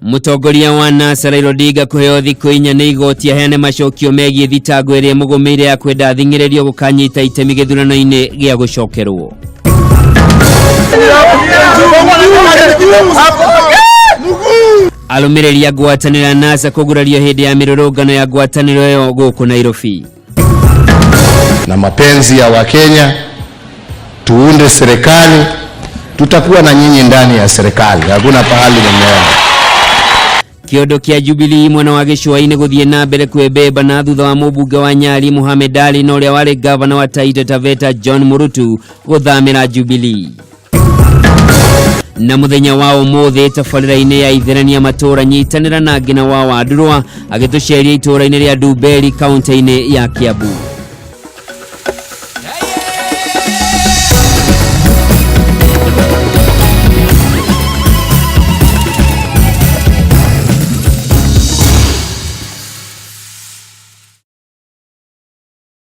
Mũtongoria wa NASA Raila Odinga kũheo thikũ inya nĩ igoti aheane macokio megiĩ thitango ĩrĩa ĩmũgũmĩire ya kwenda athing'ĩrĩrio gũkanyita itemi gĩthurano-inĩ gĩa gũcokerwo. Arũmĩrĩri a ngwatanĩro ya NASA kũgurario hĩndĩ ya mĩrũrũngano ya ngwatanĩro ĩyo gũkũ Nairobi. Na mapenzi ya Wakenya tuunde serikali, tutakuwa na nyinyi ndani ya serikali, hakuna pahali mmeenda. Kĩondo kĩa Jubilee mwena wa gĩcũa-inĩ gũthiĩ na mbere kwĩbeba na thutha wa mũmbunge wa Nyali Mohamed Ali na ũrĩa warĩ gavana wa Taita Taveta John Murutu gũthamĩra Jubilee. Na mũthenya wa ũmũthĩ tabarĩra-inĩ ya itherania matũũra nyitanĩra na Ngina wa Wandurwa agĩtũceria itũũra-inĩ rĩa Ndumberi kaunti-inĩ ya Kiambu.